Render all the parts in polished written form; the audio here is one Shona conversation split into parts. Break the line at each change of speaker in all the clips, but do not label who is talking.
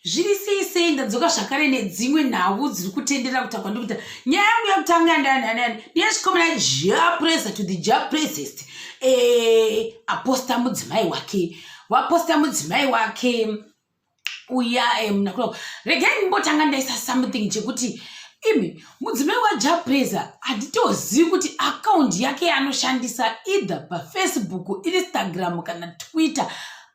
Zviri sei sei, ndadzoka zvakare nedzimwe nhau dziri kutenderera kutakwa ndikuita nyaya yangu yekutanga yandananani ndeyesvikomana Jah Prayzah to the Jah Prayzest. Aposta mudzimai wake, waposta mudzimai wake uya munakura. Regai ndimbotanga ndaisa something chekuti imi mudzimai waJah Prayzah handitozivi kuti akaundi yake yaanoshandisa either paFacebook, Instagram kana Twitter.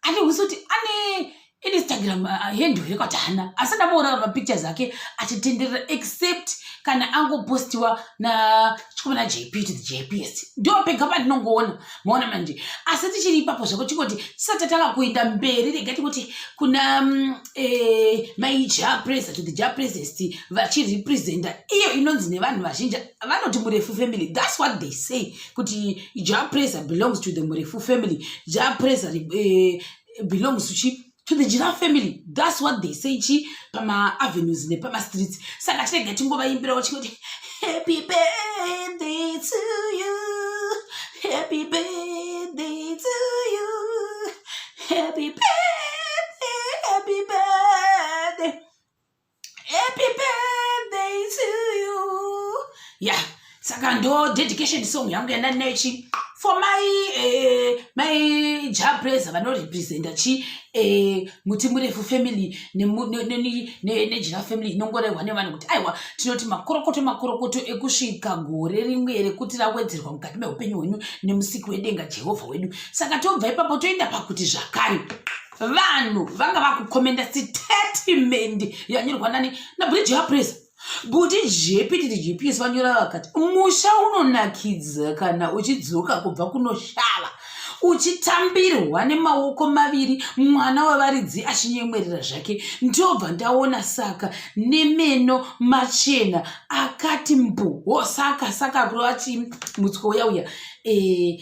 Handihwisi kuti ane Instagram handle here kwati hana, asi ndamuona mapictures ake achitenderera except kana angopostiwa na chikomana JP to the JPS, ndo pega pandinongoona. Maona manje, asi tichiri ipapo zvako, chingoti tisati tatanga kuenda mberi, rega tingoti kuna mai Jah Prayzah to the Jah Prayzest vachirepresenta iyo inonzi nevanhu vazhinji vanoti Murefu family. That's what they say, kuti Jah Prayzah belongs to the Murefu family. Jah Prayzah belongs to chi to the Giraffe family. That's what they say chi pama-avenues nepama-streets. Saka chirega tingovaimbirawo chingoti happy birthday to you, happy birthday to you, happy birthday, happy birthday, happy birthday to you. Yeah, saka ndo dedication song yangu yandandinayo chi for my Jah Prayzah vanorepresenta chi Muti Murefu family neGiraffe family inongorehwa nevanhu kuti aiwa, tinoti makorokoto, makorokoto ekusvika gore rimwe rekuti rawedzerwa mukati meupenyu hwenyu nemusiki wedenga Jehovha wedu. Saka tobva ipapo toenda pakuti zvakare vanhu vanga vakukomenda statement yanyorwa nani naBridge Jah Prayzah. Buti JP titi GPS vanyora vakati musha unonakidza kana uchidzoka kubva kunoshava uchitambirwa nemaoko maviri, mwana wevaridzi achinyemwerera zvake. Ndobva ndaona saka nemeno machena akati mbu wo saka saka kureva chi mutswo uya uya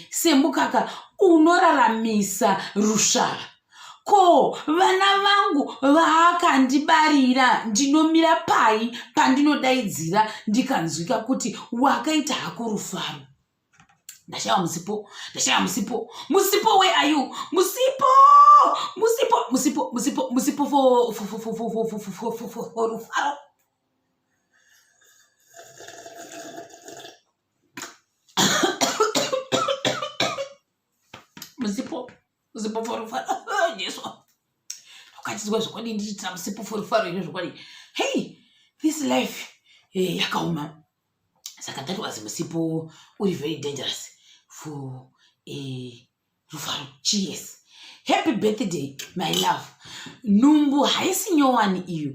semukaka unoraramisa rusvava. Ko vana vangu vaakandibarira ndinomira pai pandinodaidzira ndikanzwika kuti wakaita hako Rufaro? Ndashaya Musipo, ndashaya Musipo. Musipo, where are you, Musipo? Musipo, Musipo, Musipo, Musipo for Rufaro. Musipo, Musipo for Rufaro. Jesu, ukachizwa zvokwadi ndichitira Musipo for Rufaro ine zvokwadi. Hey, this life yakaoma. Saka that was Musipo uri very dangerous for Rufaro. Cheers, happy birthday, my love. Nhumbu haisi nyowani iyo,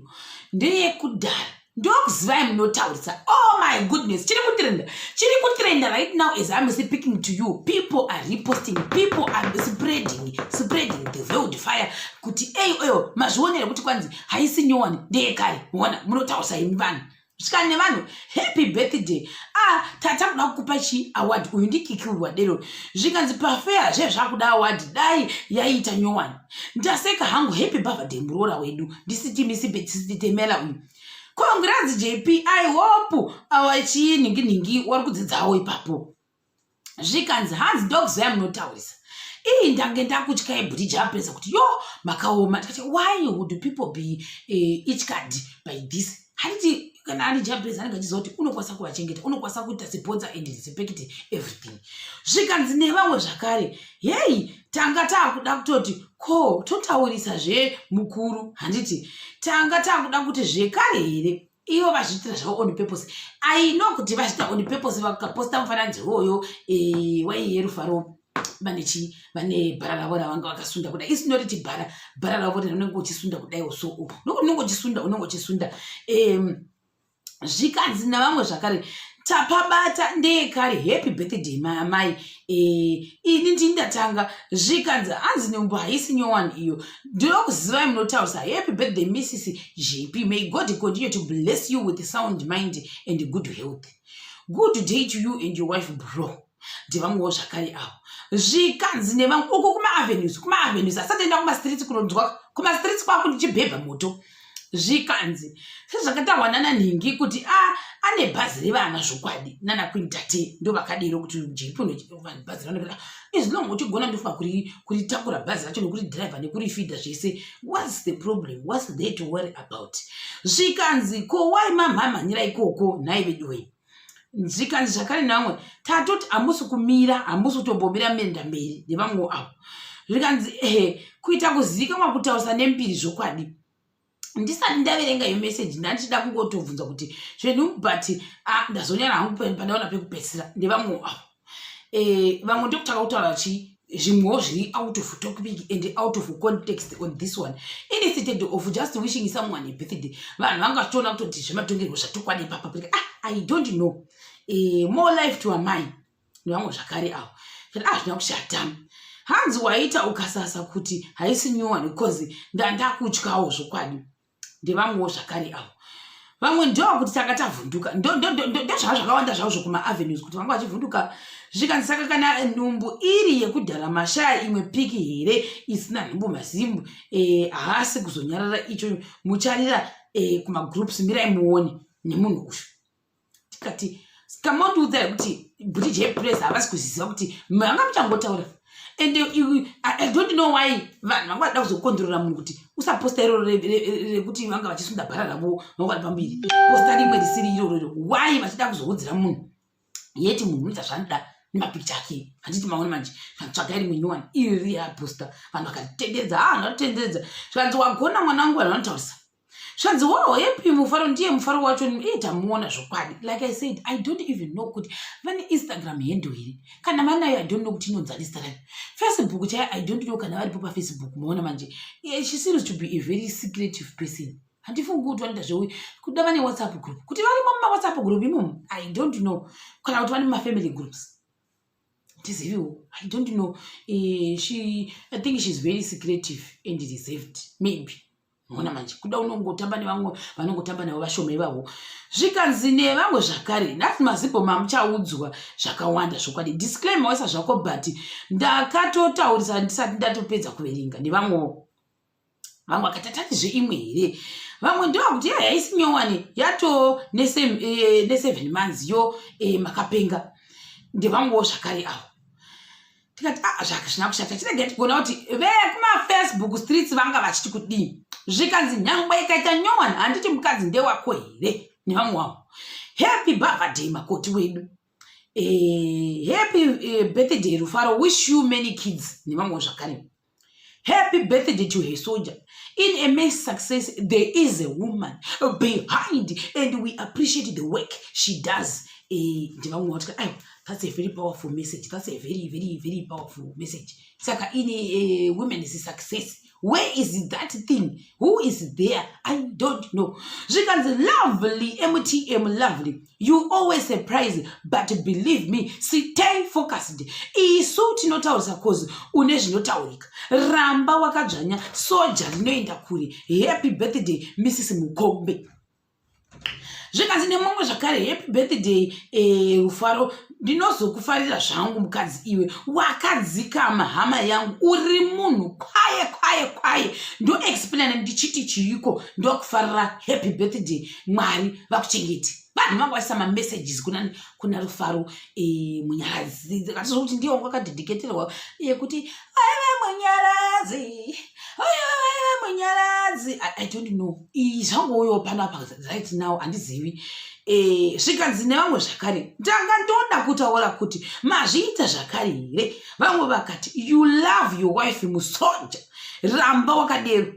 ndeyekudhara, ndokuzivai munotaurisa. Oh my goodness, chiri kutrenda, chiri kutrenda right now as I'm speaking to you. People are reposting, people are spreading the veiled fire kuti ei oyo mazvionere kuti kwanzi haisi nyowani, ndeyekare. Ona munotaurisa imi vanhu. Svika nevanhu, happy birthday. Ah, tata kuda kukupa chi award. Uyu ndikikiurwa dero, zvikanzi pafeya zve zvakuda award, dai yaiita nyowani. Ndaseka hangu. Happy birthday, muroora wedu. Ndisitimitemela uyu. Congrats JP, I hope awa chinhingi nhingi wari kudzidzawo ipapo. Zvikanzi hanzi dogs vaya munotaurisa. Ii, ndange ndakutyai bhuriji Jah Prayzah kuti yo makaoma. Tikati why would people be ityad by this? Handiti kana ari Jah Prayzah anenge achiziva kuti unokwanisa kuvachengeta, unokwanisa kuita sponsor and respect everything. Zvikanzi nevamwe zvakare, hei, tanga taakuda kutoti ko totaurisa zvemukuru, handiti tanga taakuda kuti zvekare here? Ivo vazviitira zvavo on purpose. I know kuti vazviita on purpose. Vakaposta mufananidzo iwoyo waiye Rufaro vane chi vane bhara ravo ravanga vakasunda kudai. Isi noriti bhara, bhara ravo rinenge uchisunda kudai so nokuti unenge uchisunda, unenge uchisunda. Zvikanzi navamwe zvakare tapabata ndeyekare. Happy birthday maamai. Ini ndini ndatanga. Zvikanzi hanzi nhumbu haisi nyowani iyo, ndinokuzivai munotaurisa. Happy birthday, Mrs JP. May God continue to bless you with sound mind and good health. Good day to you and your wife, bro. Ndevamwewo zvakare avo. Zvikanzi nevamwe uko kumaavenues, kumaavenues asati enda kumastreets kunonzwa kumastreets kwako ndichibhebha moto. Zvikanzi sezvakataurwa nana nhingi kuti a ane bhazi revana zvokwadi nana queen tate ndovakadero kuti jp vanhu bhazi revana as long uchigona ndofunga kuritakura bhazi racho nekuridriver nekurifidha zvese. What's the problem? What's there to worry about? Zvikanzi ko wai mamhamhanyira ikoko nhai veduwei? Zvikanzi zvakare nevamwe tatoti hamusi kumira, hamusi kutombomira menda mberi nevamwewo avo. Zvikanzi ehe, kuita kuzivikanwa kutaurisa nembiri zvokwadi. Ndisati ndaverenga iyo message ndandichida kungotobvunza kuti zvenhu, but ah, ndazonyara hangu pandaona pekupedzisira nevamwewo avo. Vamwe ndokutanga kutaura chii zvimwewo zviri out of topic and out of context on this one. Instead of just wishing someone a birthday, vanhu vanga vachitoona kutoti zvematongerwo zvatokwadi ipapa. Ah, I don't know. More life to amai nevamwe zvakare avo. Ah, zvina kushata. Hanzi waita ukasasa kuti haisi nyowani because ndandakutyawo zvokwadi. Ndevamwewo zvakare avo. Vamwe ndokuti tanga tavhunduka, ndozvava zvakawanda zvavo zvokumaavenues kuti vanga vachivhunduka. Zvikanzi saka kana nhumbu iri yekudhara, mashaya imwe pic here isina nhumbu? Mazimbu haasi kuzonyarara icho, mucharira kumagroups, mirai muone nemunhu uyu. Tikati kamondiudza kuti bridge press havasi kuziziva kuti manga muchangotaura, and I don't know why vanhu vanga vada kuzokondorora munhu kuti usaposta iroro rekuti vanga vachisunda bhara ravo, vanga vari pambiri, posta rimwe risiri iroro. Why vachida kuzoudzira munhu yeti munhu unoita zvaanoda nemapikicha ake? Handiti maona manje, tsvagai rimwe nyowani, iri riyaposta vanhu vakatenderedza. Ha, vanhu vanotenderedza. Zvikanzi wagona mwana wangu, vanhu vanotaurisa. Zvanzi wow, happy mufaro ndiye mufaro wacho iye tamuona zvokwadi. Like I said, I don't even know kuti vane Instagram handle here. Kana vanayo, I don't know kuti inonzani zita rayo. Facebook chaiyo, I don't know kana varipo paFacebook. Maona manje, she seems to be a very secretive person. Handifungi kuti vanoita zveuyu kuda vane WhatsApp group, kuti varimo mumawhatsapp group imomo, I don't know, kana kuti vane mumafamily groups, tiziviwo, I don't know. She, I think she's very secretive and reserved maybe. Maona manje, kuda unongotamba nevamwe vanongotamba navo vashoma ivavo. Zvikanzi nevamwe zvakare, nhasi mazibho mamuchaudzwa zvakawanda zvokwadi. Disclaimer waisa zvako, but ndakatotaurisa ndisati ndatopedza kuverenga. Nevamwewo vamwe vakatatati imwe here. Vamwe ndovakuti ya haisi nyowani, yato ne7 months yo. Makapenga. Ndevamwewo zvakare avo. Tikati ah, zvina kushata, chirege tigona kuti vekumafacebook streets vanga vachiti kudii. Zvikanzi nyangwe ikaita nyowani, handiti mukadzi ndewako here? Nevamwe wavo. Happy birthday makoti wedu. Happy birthday Rufaro, wish you many kids. Nevamwewo zvakare. Happy birthday to her soldier. In a man's success there is a woman behind and we appreciate the work she does. Ndevamwe vati aiwa, that's a very powerful message, that's a very very very powerful message. Saka in a women's success, where is that thing? Who is there? I don't know. Zvikanzi lovely MTM, lovely, you always surprise, but believe me, stay focused, isu tinotaurisa cause une zvinotaurika. Ramba wakadzvanya, soja rinoenda kure. Happy birthday, Mrs Mukombe. Zvikanzi nemumwe zvakare, happy birthday Rufaro, ndinozokufarira zvangu mukadzi iwe, wakadzikama hama yangu, uri munhu kwaye kwaye kwaye. Ndoexplaina ndichiti chiiko, ndokufarira. Happy birthday, Mwari vakuchengete. Vanhu vanga vaisa mamessages kuna Rufaro Munyaradzi, katizokuti ndiye wanga akadhedhiketerwa yekuti aive Munyaradzi, aive Munyaradzi. I don't know zvangouyawo panapa right now, handizivi. Zvikanzi nevamwe zvakare, ndanga ndoda kutaura kuti mazviita zvakare here? Vamwe vakati you love your wife musoja, ramba wakadero.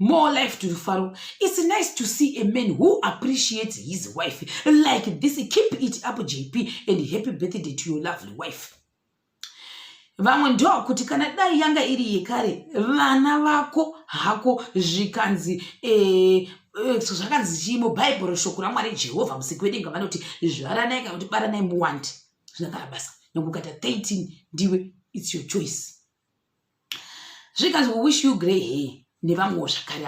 More life to Rufaro. It's nice to see a man who appreciates his wife like this. Keep it up, JP, and happy birthday to your lovely wife. Vamwe ndokuti kana dai yanga iri yekare vana vako hako. Zvikanzi zvakanzi chii mubhaibheri? Shoko raMwari, Jehovha musiki wedenga, vanoti zvaranai kana kuti baranai muwandi. Zvinakana basa nyange ukaita 13, ndiwe, it's your choice. Zvikanzi we wish you grey hair. Nevamwewo zvakare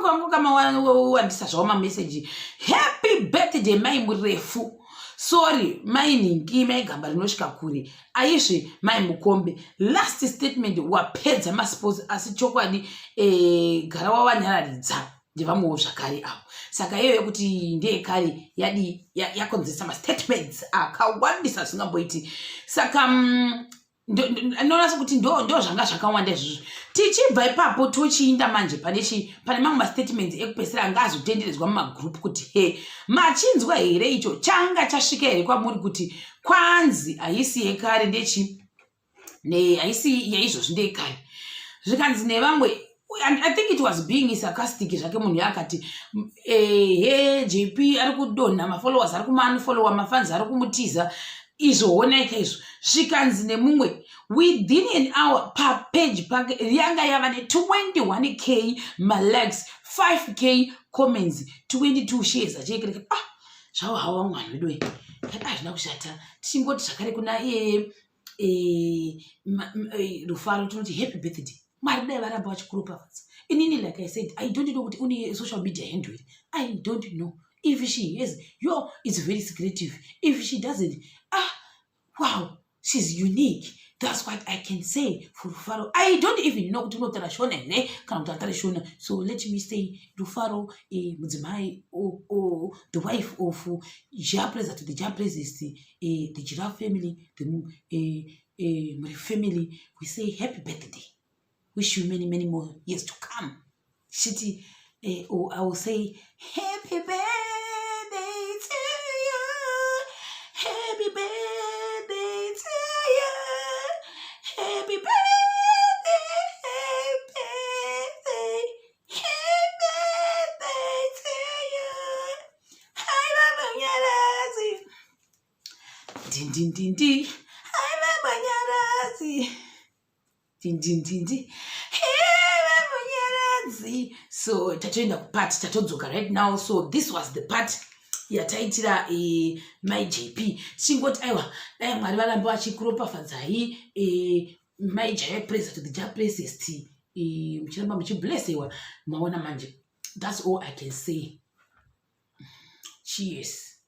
vangangokama zvavo mameseji. Happy birthday mai Murefu, sorry, mai Ningi, mai Gamba rinosvika kure. Aizve mai Mukombe, last statement wapedza masports, asi chokwadi gara wavanyararidza. Ndevamwewo zvakare avo. Saka iyoyo yekuti ndeyekare yadii yakonzeresa mastatements akawandisa zvisingamboiti. Saka ndinoona sekuti ndo zvanga zvakawanda izvozvo. Tichibva ipapo tochiinda manje pane chi pane mamwe mastatements ekupedzisira anga azotenderedzwa mumagroup kuti he machinzwa here icho changa chasvika here kwamuri kuti kwanzi haisi yekare ndechi ne haisi yaizvozvi ndeyekare. Zvikanzi nevamwe, and I think it was being sarcastic zvake munhu yaakati he JP ari kudonha mafollowers, ari kumaunfollowa, mafans ari kumutiza izvo, honaika izvo. Zvikanzi nemumwe, within an hour papage pake yanga yava ne21K malikes, 5K comments, 22 shares, achiekereka. Ah, zvavo havo vamwe vanhu vedu hazvina kushata. Tichingoti zvakare kuna iye Rufaro tinoti happy birthday. Mwari dai varamba vachikuropafadza. Inini, like I said, I don't know kuti une social media handle here. I don't know if she has. Yo, it's very secretive. If she doesn't, ah, wow, she's unique. That's what I can say for Rufaro. I don't even know kuti unotaura Shona here kana kuti atare Shona. So let me say Rufaro, mudzimai, the wife of Jah Prayzah to the Jah Prayzahs, the Giraffe family, the Muri family, we say happy birthday. Wish you many, many more years to come. Shiti, oh, I will say happy birthday to you. Happy birthday to you. Happy birthday, happy birthday, happy birthday to you. Hi, Baba Nyarazi. Din din din din. Hi, Baba Nyarazi. Din din din din. Hey, Baba Nyarazi. So tatoenda kupart, tatodzoka right now. So this was the part yataitira mai JP. Tichingoti aiwa, dai Mwari varamba vachikuropafadzai, mai Jah Prayzah to the Jah Prayzahs, muchiramba muchiblessewa. Maona manje, that's all I can say. Cheers.